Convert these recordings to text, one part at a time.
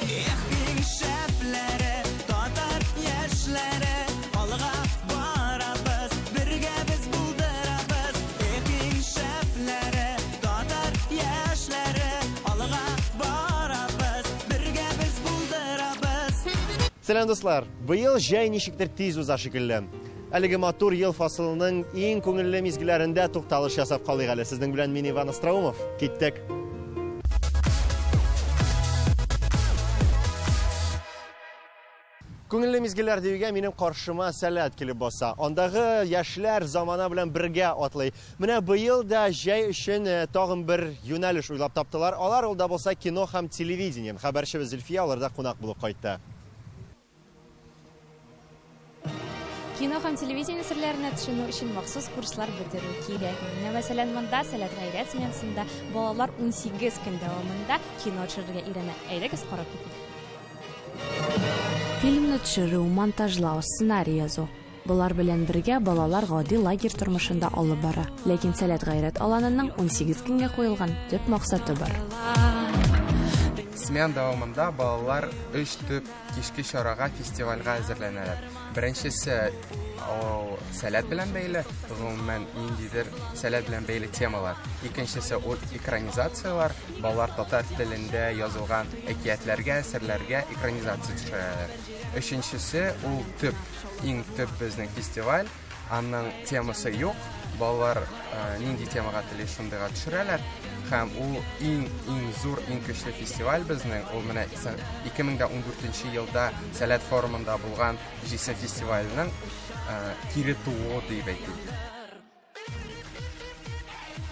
Эх, иң шәпләре, татар яшьләре, алга барабыз, бергә без булдырабыз. Эх, иң шәпләре, татар яшьләре, алга барабыз, бергә без булдырабыз. Сәлам, дуслар! Быел җәй ничектер тиз уза шикелле. Әлеге матур ел фасылының иң күңелле мизгелләрендә тукталыш ясап калыйк әле. Сезнең белән мин Иван Остроумов. Киттек. Күңелле мизгелләр диюгә минем каршыма Сәләт килеп баса. Андагы яшьләр замана белән бергә атлый. Менә быел да җәй өчен э, тагын бер юнәлеш уйлап таптылар. Алар ул да булса кино һәм телевидение. Хәбәрчебез Зөлфия аларда кунак булып кайтты. Кино һәм телевидение серләренә төшенү өчен махсус курслар бетерү кирәкми. Менә мәсәлән, монда Сәләт Гайрәт сменасында балалар 18 көн дәвамында кино төшерергә өйрәнә. Әйдәгез карап китик. Фильмны төшерү, монтажлау, сценарий язу. Болар белән бергә балалар гади лагерь тормышын да алып бара. Ләкин Сәләт Гайрәт аланының 18 көнгә куелган төп максаты бар. Смена дәвамында балалар өч төп Кичке чарага, фестивальгә әзерләнәләр. Беренчесе ул сәләт белән бәйле, гомумән ниндидер сәләт белән бәйле темалар. Икенчесе ул экранизацияләр, балалар татар телендә язылган әкиятләргә, әсәрләргә экранизация төшерәләр. Өченчесе ул төп, иң төп безнең фестиваль, Аның темасы юк. Балалар э, нинди темага тели шундыйга төшерәләр. Һәм ул иң иң зур, иң көчле фестиваль безнең. Ул менә 2014 елда Сәләт форумында булган Җисем фестиваленең э, кире тууы дип әйтик.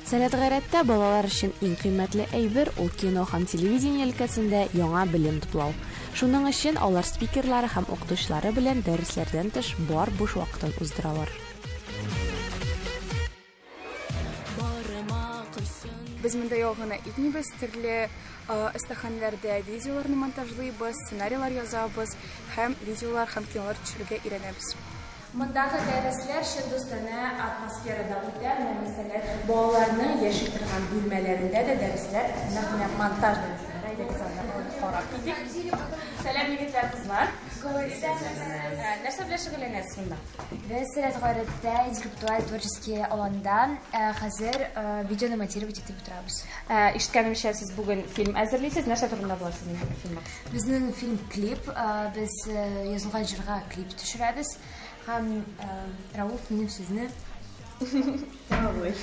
Сәләт Гайрәттә балалар өчен иң кыйммәтле әйбер ул кино һәм телевидение өлкәсендә яңа белем туплау. Шуның өчен алар спикерлары һәм укытучылары белән дәресләрдән тыш бар буш вакытын уздыралар. Без монда ял гына итмибез, төрле остаханәләрдә видеоларны монтажлыйбыз, сценарийлар язабыз һәм видеолар һәм кинолар төшерергә өйрәнәбез. Мондагы дәресләр чын дустанә атмосферада үтә, менә мәсәлән, балаларның яши торган бүлмәләрендә дә дәресләр, нәкъ менә монтаж дәресләре, әйдәгез анда карап китик. Сәлам, егетләр, кызлар. Нәрсә белән шөгыльләнәсез монда? Без Сәләт Гайрәттә интеллектуаль творческий аланда хәзер видеоны монтировать итеп утырабыз. Ишеткәнемчә, сез бүген фильм әзерлисез. Нәрсә турында була сезнең фильмыгыз? Безнең фильм клип, без язылган җырга клип төшерәбез. Һәм Рауф минем сүзне тәмамлый.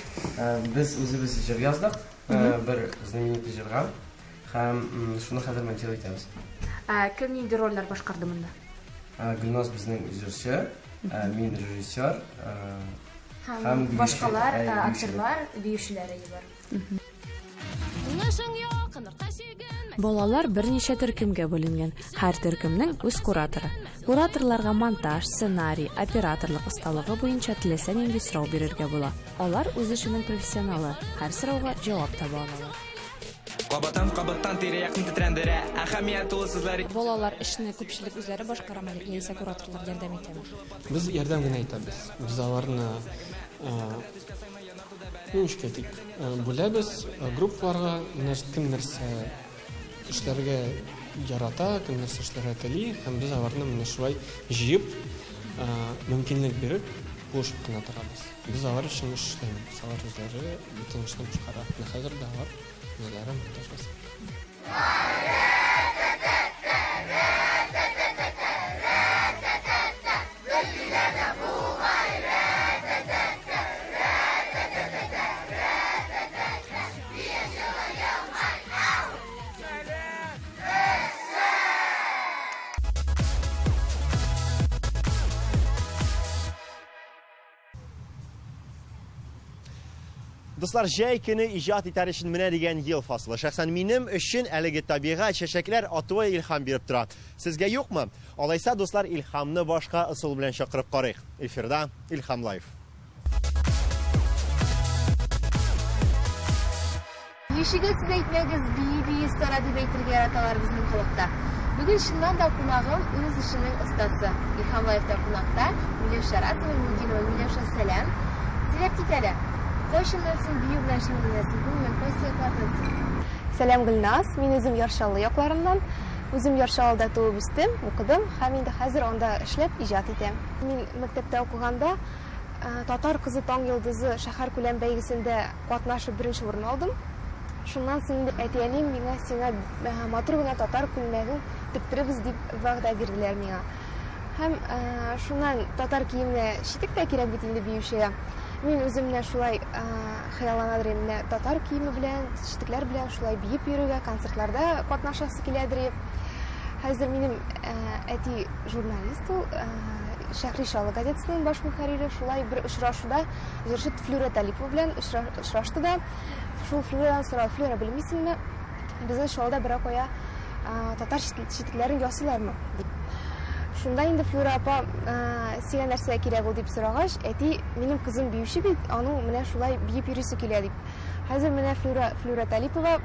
Без үзебез җыр яздык, бер знаменитый җырга. Һәм шуны хәзер монтировать итәбез. Кем нинди рольләр башкарды монда? Гөлназ безнең җырчы, мин режиссер. Һәм башкалар актерлар, биючеләр бар. Балалар берничә төркемгә бүленгән. Һәр төркемнең үз кураторы. Кураторларга монтаж, сценарий, операторлык осталыгы буенча теләсә нинди сорау бирергә була. Алар үз эшенең профессионалы, һәр сорауга җавап таба алалар. Кабаттан кабаттан тирә-якны тетрәндерә Әһәмият тулы сүзләр. Балалар эшне күпчелек үзләре башкарамы яисә кураторлар ярдәм итәме? Без ярдәм генә итәбез. Без аларны Ну, ничек әйтик, бүләбез группаларга, менә кем нәрсә эшләргә ярата, кем нәрсә эшләргә тели, һәм без аларны менә шулай җыеп, мөмкинлек биреп, булышып кына торабыз. Без алар өчен эш эшләмибез, алар үзләре бөтен эшне башкара. Менә хәзер дә алар үзләре монтаж ясый. Дуслар, җәй көне иҗат итәр өчен менә дигән ел фасылы. Шәхсән минем өчен әлеге табигать, чәчәкләр атуы илһам биреп тора. Сезгә юкмы? Алайса, дуслар, илһамны башка ысул белән чакырып карыйк. Эфирда Илһам Лайф. Ничегез сез әйтмәгез, бии-бии остара дип әйтергә яраталар безнең халыкта. Бүген чыннан да кунагым үз эшенең остасы. Илһам Лайфта кунакта Миләүшә Расова Миңгинова. Миләүшә, сәлам. Сөйләп кит әле. Кайчаннан син бию белән шөгыльләнәсең? Гомумән, кайсы яклардан син? Сәлам, Гөлназ. Мин үзем Яр Чаллы якларыннан. Үзем Яр Чаллыда туып үстем, укыдым һәм инде хәзер анда эшләп иҗат итәм. Мин мәктәптә укыганда Татар кызы таң йолдызы шәһәркүләм бәйгесендә катнашып беренче урын алдым. Шуннан соң инде әти-әнием миңа сиңа матур гына татар күлмәген тектеребез дип вәгъдә бирделәр миңа. Һәм шуннан татар киеменә читек тә кирәк бит инде биючегә. Мин үзем менә шулай хыялланадыр идем, менә татар киеме белән, читекләр белән шулай биеп йөрергә, концертларда катнашасы киләдер дип. Хәзер минем әти журналист ул, Шәһри Чаллы газетасының баш мөхәррире. Шулай бер очрашуда җырчы Флюра Талипова белән очрашты да, шул Флюрадан сорады, Флюра, белмисеңме, безнең Чаллыда берәр кая татар читекләрен ясыйлармы, дип. Шунда инде Флюра апа, сиңа нәрсә кирәк ул, дип сорагач, әти, минем кызым биюче бит, аның менә шулай биеп йөрисе килә, дип. Хәзер менә Флюра, Флюра Талипова,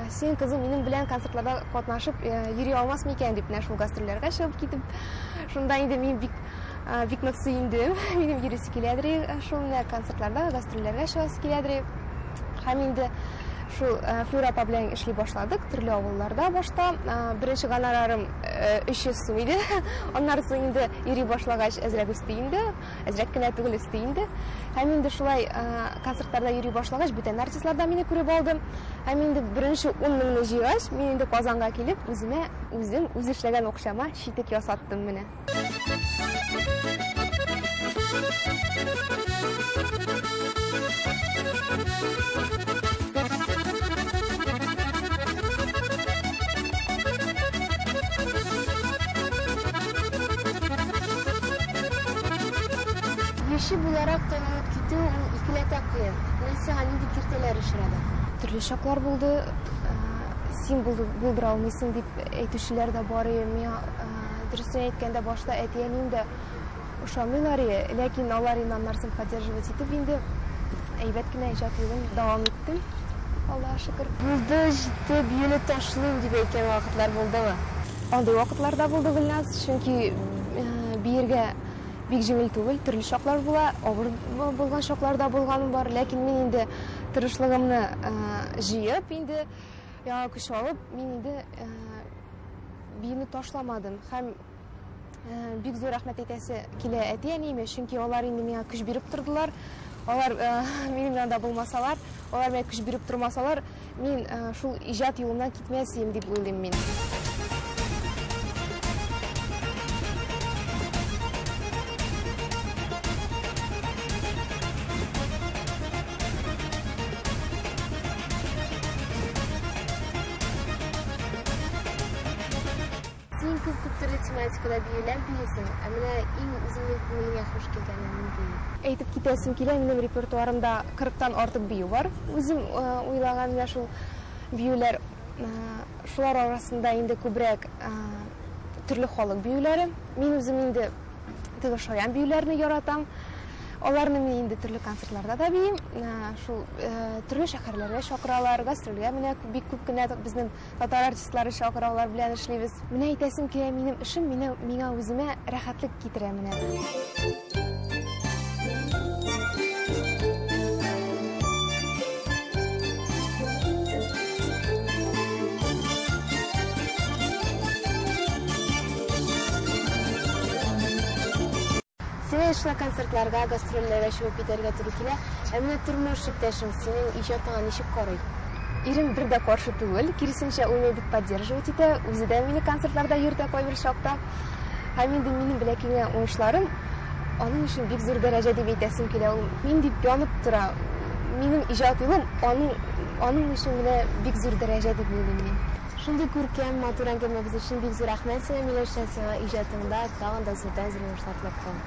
синең кызың минем белән концертларда катнашып йөри алмас микән, дип, менә шул гастрольләргә чыгып китеп. Шунда инде мин бик, бик нык сөендем. Минем йөрисе киләдер, шул менә концертларда, гастрольләргә чыгасы киләдер. Һәм инде шул Флюра апа белән эшли башладык, төрле авылларда башта. Беренче гонорарым 300 сум иде. Аннары соң инде йөри башлагач, әзрәк үсте инде. Әзрәк кенә түгел, үсте инде. Һәм инде шулай концертларда йөри башлагач, бүтән артистлар да мине күреп алды. Һәм инде беренче 10 меңне җыйгач, мин инде Казанга килеп, үземә үзем үз эшләгән акчама читек ясаттым менә. Биюче буларак танылып китү ул икеләтә кыен. Менә сиңа нинди киртәләр очрады? Төрле чаклар булды. Син булдыра алмыйсың дип әйтүчеләр дә бар иде. Миңа Дөресен әйткәндә, башта әти-әнием дә ошамыйлар иде, ләкин алар инде аннарсын поддерживать итеп инде әйбәт кенә иҗат юлын дәвам иттем, Аллага шөкер. Булды, җитте, биюне ташлыйм дип әйткән вакытлар булдымы? Андый вакытлар да булды, Гөлназ, чөнки биергә бик җиңел түгел, төрле чаклар була, авыр булган чаклар да булганым бар, ләкин мин инде тырышлыгымны җыеп инде, яңа көч алып, мин инде биюне ташламадым һәм бик зур рәхмәт әйтәсе килә әти-әниемә, чөнки алар инде миңа көч биреп тордылар. Алар минем янда булмасалар, алар миңа көч биреп тормасалар, мин шул иҗат юлыннан китмәс идем дип уйлыйм мин. Син күп-күп төрле тематикада биюләр биисең, ә менә иң үзеңнең күңелеңә хуш килгәне нинди? Әйтеп китәсем килә, минем репертуарымда кырыктан артык бию бар. Үзем уйлаган менә шул биюләр. Шулар арасында инде күбрәк төрле халык биюләре. Мин үзем инде теге шаян биюләрне яратам. Аларны мин инде төрле концертларда да биим. Шул төрле шәһәрләргә чакыралар, гастрольгә менә бик күп кенә безнең татар артистлары чакыра, алар белән эшлибез. Менә әйтәсем килә, минем эшем мине миңа үземә рәхәтлек китерә менә. Сиңа еш кына концертларга, гастрольләргә чыгып китәргә туры килә. Ә менә тормыш иптәшең синең иҗатыңа ничек карый? Ирем бер дә каршы түгел, киресенчә, ул мине бик поддерживать итә, үзе дә мине концертларда йөртә кайбер чакта. Һәм инде минем белән килгән уңышларым аның өчен бик зур дәрәҗә дип әйтәсем килә. Ул мин дип янып тора. Минем иҗат юлым аның аның өчен менә бик зур дәрәҗә дип уйлыйм мин. Шундый күркәм, матур әңгәмәбез өчен бик зур рәхмәт сиңа, Миләүшә, сиңа иҗатыңда тагын да зурдан-зур уңышлар теләп калам.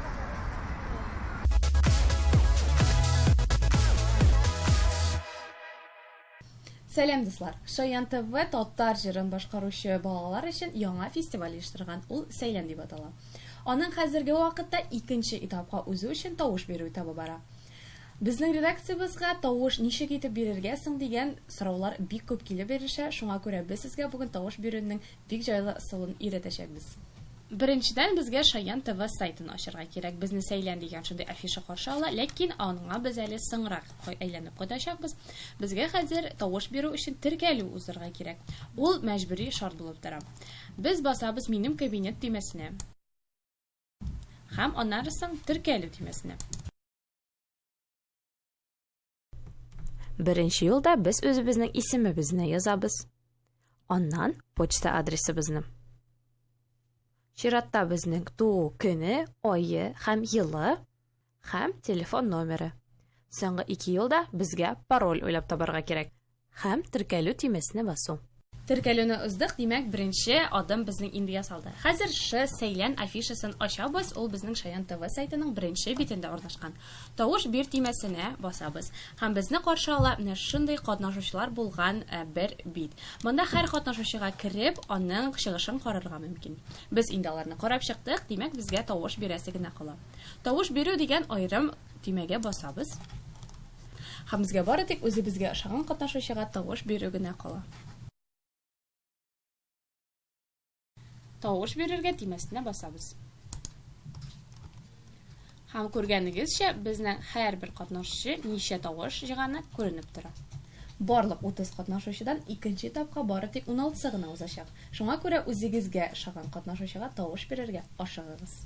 Сәлам, дуслар! Шаян ТВ татар җырын башкаручы балалар өчен яңа фестиваль оештырган. Ул Сәйлән дип атала. Аның хәзерге вакытта икенче этапка узу өчен тавыш бирү этабы бара. Безнең редакциябезгә тавыш ничек итеп бирергә соң дигән сораулар бик күп килеп ирешә, шуңа күрә без сезгә бүген тавыш бирүнең бик җайлы ысулын өйрәтәчәкбез. Беренчедән, безгә Шаян ТВ сайтын ачарга кирәк. Безне Сәйлән дигән шундый афиша каршы ала, ләкин аңа без әле соңрак әйләнеп кайтачакбыз. Безгә хәзер тавыш бирү өчен теркәлү узарга кирәк. Ул мәҗбүри шарт булып тора. Без басабыз Минем кабинет төймәсенә. Һәм аннары соң теркәлү төймәсенә. Беренче юлда без үзебезнең исемебезне язабыз. Аннан почта адресыбызны. Чиратта безнең туу көне, ае һәм елы һәм телефон номеры. Соңгы ике юлда безгә пароль уйлап табарга кирәк. Һәм теркәлү төймәсенә басу. Теркәлүне уздык, димәк, беренче адым безнең инде ясалды. Хәзер Ш Сәйлән афишасын ачабыз, ул безнең Шаян ТВ сайтының беренче битендә урнашкан. Тавыш бир төймәсенә басабыз. Һәм безне каршы ала менә шундый катнашучылар булган э, бер бит. Монда һәр катнашучыга кереп, аның чыгышын карарга мөмкин. Без инде аларны карап чыктык, димәк, безгә тавыш бирәсе генә кала. Тавыш бирү дигән аерым төймәгә басабыз. Һәм безгә бары тик үзебезгә ошаган катнашучыга тавыш бирү генә кала. Тавыш бирергә төймәсенә басабыз. Һәм күргәнегезчә, безнең һәрбер катнашучы ничә тавыш җыйганы күренеп тора. Барлык 30 катнашучыдан икенче этапка бары тик 16-сы гына узачак. Шуңа күрә үзегезгә ошаган катнашучыга тавыш бирергә ашыгыгыз.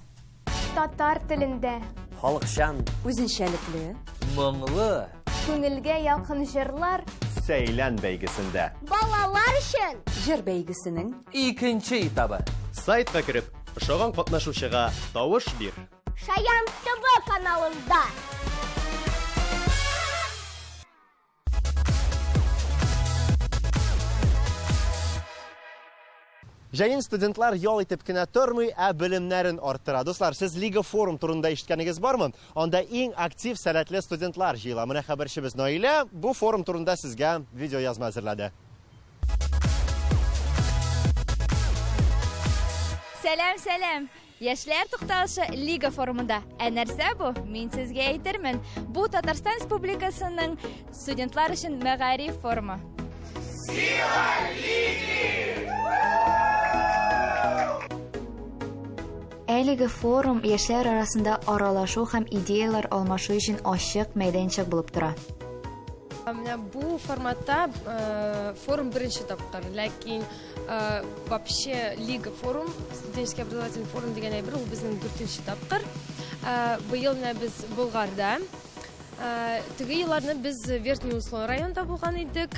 Татар телендә. Халыкчан. Үзенчәлекле. Моңлы. Күңелгә якын җырлар. Сәйлән бәйгесендә. Балалар өчен. Җыр бәйгесенең икенче этабы. Сайтка кереп, ошаган катнашучыга тавыш бир. Шаян ТВ каналында. Җәен студентлар ял итеп кенә тормый, ә белемнәрен арттыра. Дуслар, сез Лига форум турында ишеткәнегез бармы? Анда иң актив сәләтле студентлар җыела. Менә хәбәрчебез Наилә бу форум турында сезгә видеоязма әзерләде. Сәлам, сәлам! Яшьләр тукталышы Лига форумында. Ә нәрсә бу? Мин сезгә әйтермен. Бу Татарстан Республикасының студентлар өчен мәгариф форумы. Сила Лиги! Әлеге форум яшьләр арасында аралашу һәм идеяләр алмашу өчен ачык мәйданчык булып тора. Менә бу форматта э, форум беренче тапкыр, ләкин Э, вообще лига форум студенческий образовательный форум дигән әйбер ул безнең дүртенче тапкыр э, быел менә без болгарда э, теге елларны без верхний услон районында булган идек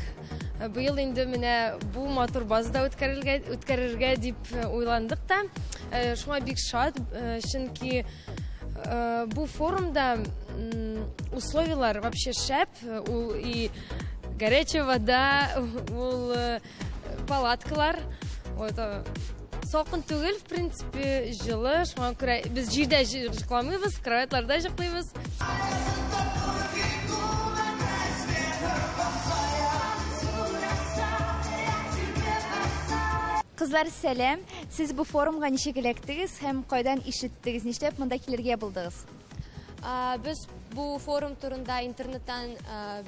быел инде менә бу матур базада үткәрергә үткәрергә дип уйландык та шуңа бик шат чөнки бу форумда условиялар вообще шәп ул и горячая вода ул палаткалар. Вот, э, салкын түгел, в принципе, җылы. Шуңа күрә без җирдә йокламыйбыз, кроватьларда йоклыйбыз. Кызлар, сәлам! Сез бу форумга ничек эләктегез һәм кайдан ишеттегез? Нишләп монда килергә булдыгыз? Без бу форум турында интернеттан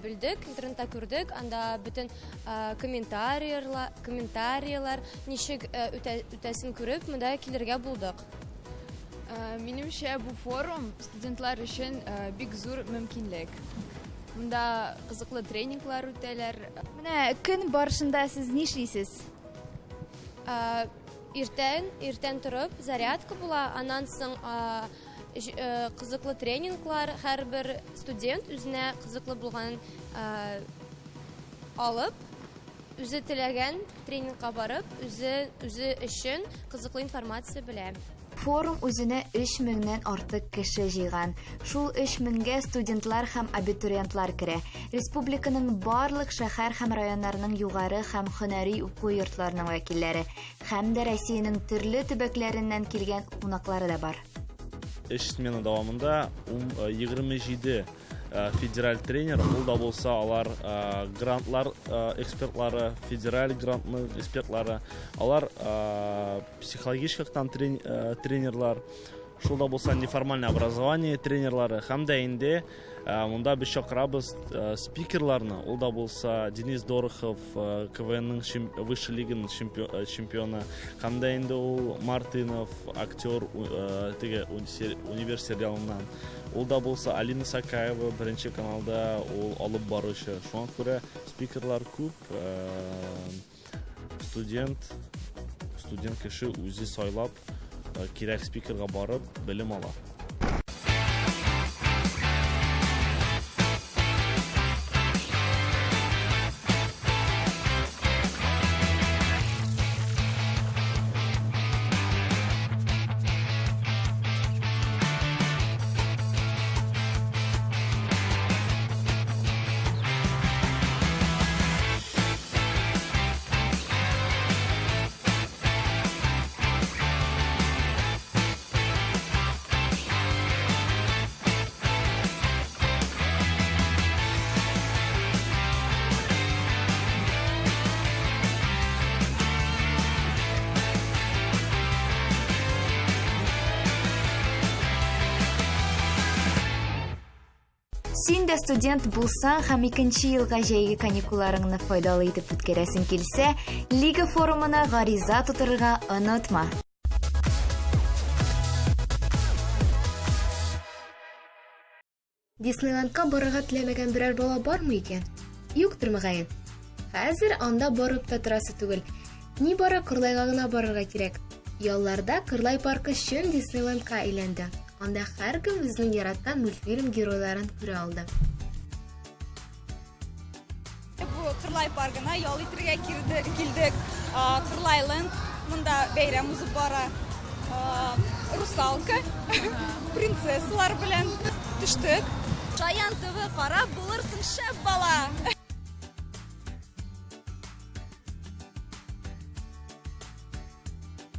белдек, интернетта күрдек. Анда бөтен комментарийлар, комментарийлар ничек үтәсен күреп, монда килергә булдык. Минемчә, бу форум студентлар өчен бик зур мөмкинлек. Монда кызыклы тренинглар үтәләр. Менә көн барышында сез нишлисез? Иртән, иртән торып зарядка була, аннан соң Э, кызыклы тренинглар, һәрбер студент үзенә кызыклы булган э, алып, үзе теләгән тренингка барып, үзе үзе өчен кызыклы информация белә. Форум үзенә 3 меңнән артык кеше җыйган. Шул 3 меңгә студентлар һәм абитуриентлар керә. Республиканың барлык шәһәр һәм районнарының югары һәм һөнәри уку йортларының вәкилләре һәм дә Россиянең төрле төбәкләреннән килгән кунаклары да бар. Эш смена дәвамында 27 э, федераль тренер, ул да булса алар э, грантлар э, экспертлары, федераль грантның экспертлары, алар психологический яктан тренерлар. Шул да булса неформальное образование тренерлары һәм дә инде монда без чакырабыз спикерларны. Ул да булса Денис Дорохов, КВНның высшей лиганың чемпионы, һәм дә инде ул Мартынов, актер теге Универ сериалыннан. Ул да булса Алина Сакаева, беренче каналда ул алып баручы. Шуңа күрә спикерлар күп, Студент, студент кеше үзе сайлап, э, кирәк спикерга барып, белем ала. Син дә студент булсаң һәм икенче елга җәйге каникулларыңны файдалы итеп үткәрәсең килсә, Лига форумына гариза тутырырга онытма. Диснейландка барырга теләмәгән берәр бала бармы икән? Юктыр, мөгаен. Хәзер анда барып та торасы түгел. Нибары Кырлайга гына барырга кирәк. Ялларда Кырлай паркы чын Диснейлендка әйләнде. Анда һәркем үзенең яраткан мультфильм геройларын күрә алды. Бу Кырлай паркына ял итергә килдек. Кырлай ленд монда бәйрәм узып бара. Русалка, принцессалар белән төштек. Шаян ТВ карап булырсың шәп бала!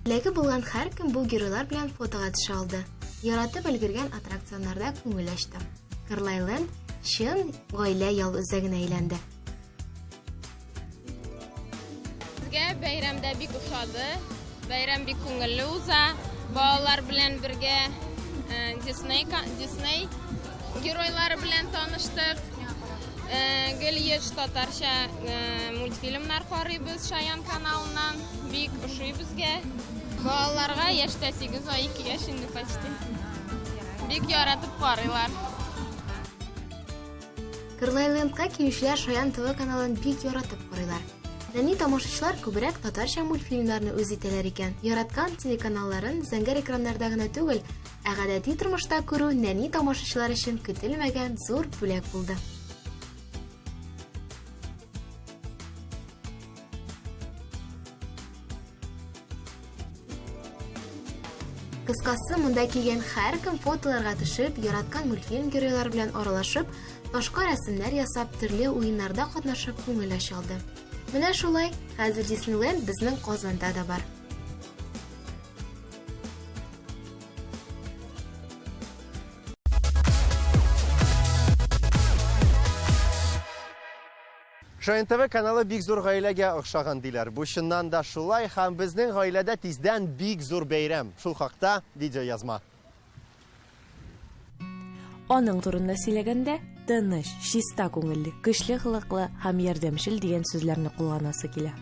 Теләге булган һәркем бу геройлар белән фотога төшә алды. Яратып өлгергән аттракционнарда күңел ачты. Кырлайленд чын гаилә ял үзәгенә әйләнде. Безгә бәйрәмдә бик ошады. Бәйрәм бик күңелле уза. Балалар белән бергә э, Дисней, Дисней геройлары белән таныштык. Э, гел еш татарча э, мультфильмнар карыйбыз Шаян каналыннан. Бик ошый безгә. Балаларга яшьтә 8 ай 2 яшь инде почти. Бик яратып карыйлар. Кырлайлендка килүчеләр Шаян ТВ каналын бик яратып карыйлар. Нәни тамашачылар күбрәк татарча мультфильмнарны үз итәләр икән. Яраткан телеканалларын зәңгәр экраннарда гына түгел, Ә гадәти тормышта күрү нәни тамашачылар өчен көтелмәгән зур бүләк булды. Кыскасы, монда килгән һәркем фотоларга төшеп, яраткан мультфильм геройлары белән аралашып, ташка рәсемнәр ясап, төрле уеннарда катнашып күңел ача алды. Менә шулай, хәзер Диснейленд безнең Казанда да бар. Шаян ТВ каналы бик зур гаиләгә охшаган диләр. Бу чыннан да шулай һәм безнең гаиләдә тиздән бик зур бәйрәм. Шул хакта видеоязма. Аның турында сөйләгәндә, тыныч, чиста күңелле, көчле холыклы һәм ярдәмчел дигән сүзләрне кулланасы килә.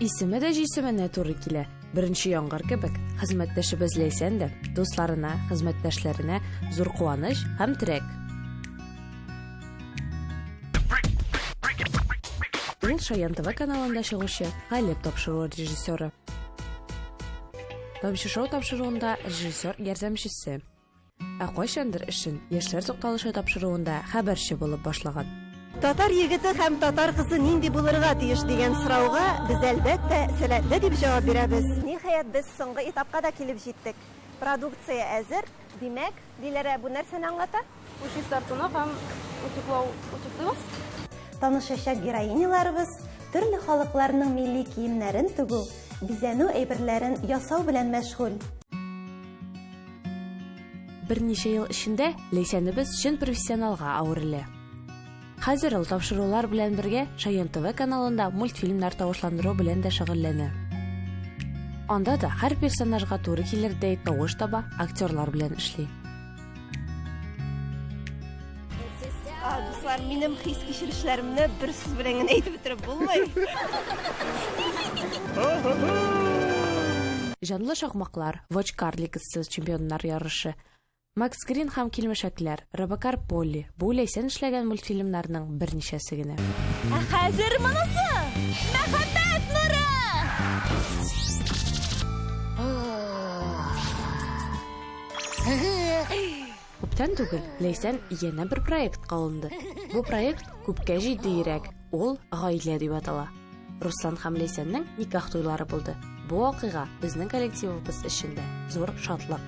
Исеме дә җисеменә туры килә. Беренче яңгыр кебек, хезмәттәшебез Ләйсән дә дусларына, хезмәттәшләренә зур куаныч һәм терәк. Ул Шаян ТВ каналында чыгучы Галип тапшыруы режиссеры. Тамчы шоу тапшыруында режиссер ярдәмчесе. Ә кайчандыр эшен Яшьләр тукталышы тапшыруында хәбәрче булып башлаган. Татар егете һәм татар кызы нинди булырга тиеш дигән сорауга без, әлбәттә, сәләтле дип җавап бирәбез. Ниһаять, без соңгы этапка да килеп җиттек. Продукция әзер, димәк, Диләрә, бу нәрсәне аңлата? Бу чистартуны һәм утюглау утюглыйбыз. Танышачак героиняларыбыз төрле халыкларның милли киемнәрен тегү, бизәнү әйберләрен ясау белән мәшгуль. Берничә ел эчендә Ләйсәнебез чын профессионалга әверелә. Хәзер ул тапшырулар белән бергә Шаян ТВ каналында мультфильмнар тавышландыру белән дә шөгыльләнә. Анда да һәр персонажга туры килердәй тавыш таба, актерлар белән эшли. Дуслар, минем хис-кичерешләремне бер сүз белән генә әйтеп бетереп булмый. Җанлы шакмаклар, Вочкар лигасы чемпионнар ярышы, Макс Грин һәм килмешәкләр, Робокар Полли, бу Ләйсән эшләгән мультфильмнарның берничәсе генә. Ә хәзер монысы! Мәхәббәт нуры! Күптән түгел Ләйсән янә бер проектка алынды. Бу проект күпкә җитдиерәк, ул Гаилә дип атала. Руслан һәм Ләйсәннең никах туйлары булды. Бу вакыйга безнең коллективыбыз өчен дә зур шатлык.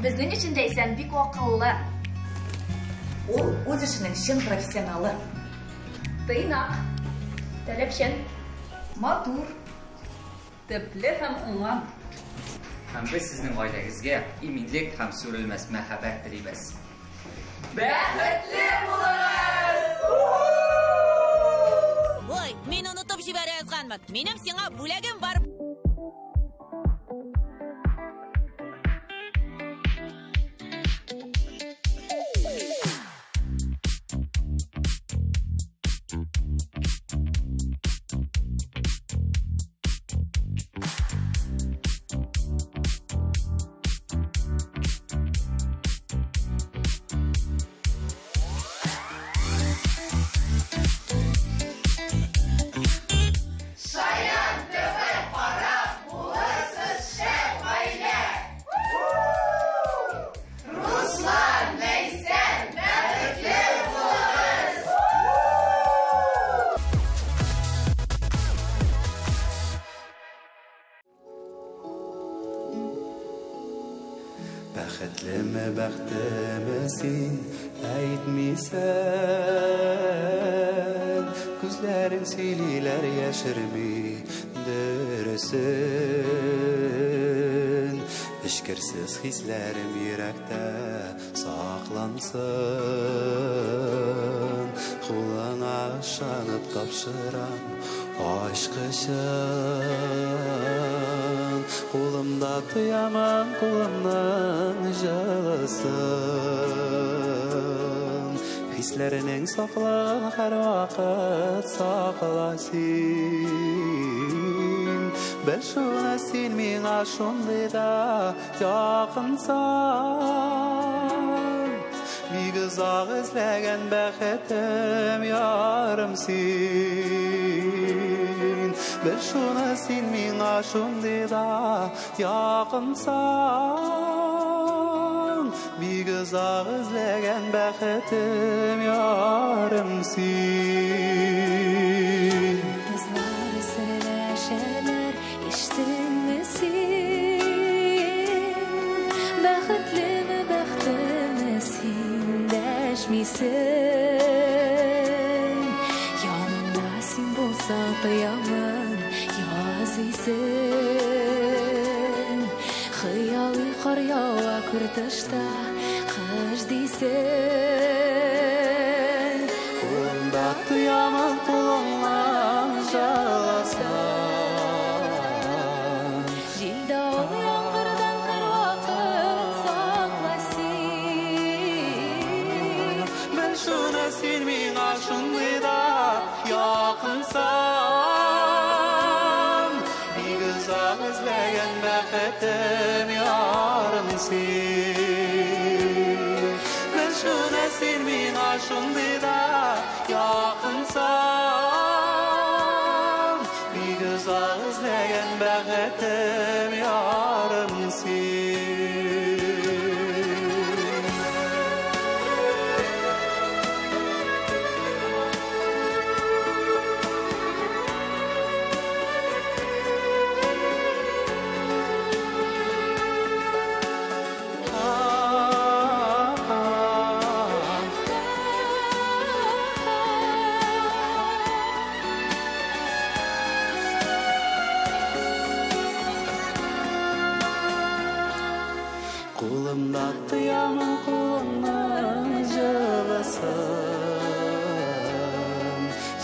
Безнең өчен Ләйсән бик акыллы. Ул үз эшенең чын профессионалы. Тыйнак, таләпчән, матур, төпле һәм уңган. Һәм без сезнең гаиләгезгә иминлек һәм сүрелмәс мәхәббәт телибез. Бәхетле булыгыз! Ой, мин онытып җибәрә язганмын. Минем сиңа бүләгем бар. Шаян ТВ карап булырсыз шәп гаилә! Руслан, Ләйсән, бәхетле булыгыз! Бәхетлеме, бәхтеме син әйтмисең. Күзләрең сөйлиләр яшерми дөресен. Эчкерсез хисләрем йөрәктә саклансын. Кулыңа ышанып тапшырам ачкычын. Кулымда тоямын кулымның җылысын. Хисләренең сафлыгын һәрвакыт сакла син. Бел шуны син миңа шундый да якынсың. Бик озак эзләгән бәхетем ярым син. Бел шуны син миңа шундый да якынсың. Бик озак эзләгән бәхетем ярым син. Кызлар серләшәләр, ишеттеңме син? Бәхетлеме, бәхтеме син дәшмисең? Янымда син булсаң тоямын яз исен. Хыялый кар ява күр тышта, кыш дисең. Кулымда тоямын кулыңның җылысын. Җил давыл яңгырдан һәрвакыт сакла син. Бел шуны син миңа шундый да якынсың. Бик озак эзләгән бәхетем ярым син. Бел шуны син миңа шундый да якынсың. Бик озак эзләгән бәхетем ярым син. Кулымда тоямын кулыңның җылысын.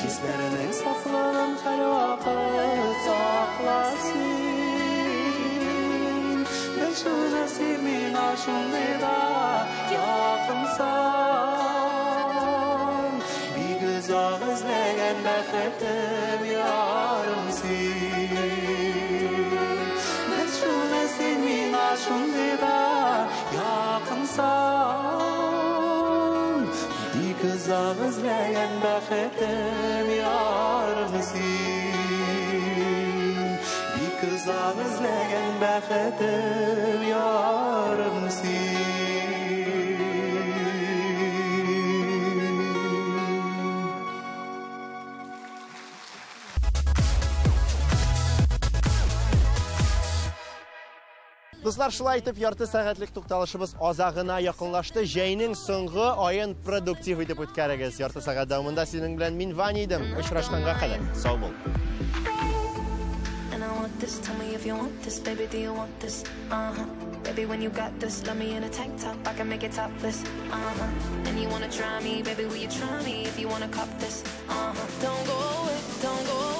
Хисләрнең сафлыгын һәрвакыт сакла син. Бел шуны, син миңа шундый да якынсың. Бик озак эзләгән бәхетем, ярым син. Бел шуны, син миңа шундый да якынсың. Бик озак эзләгән бәхетем, ярым син. Бик озак эзләгән бәхетем, ярым син. Дуслар, шулай итеп ярты сәгатьлек тукталышыбыз азагына якынлашты. Җәйнең соңгы аен продуктив итеп үткәрегез. Ярты сәгать дәвамында синең белән мин Ваня идем. Очрашканга кадәр. Сау бул. And I want this, tell me if you want this, baby, do you want this? Uh-huh. Baby, when you got this, love me in a tank top, I can make it topless. Uh-huh. And you wanna try me, baby, will you try me if you wanna cop this? Uh-huh. Don't go away, don't go away.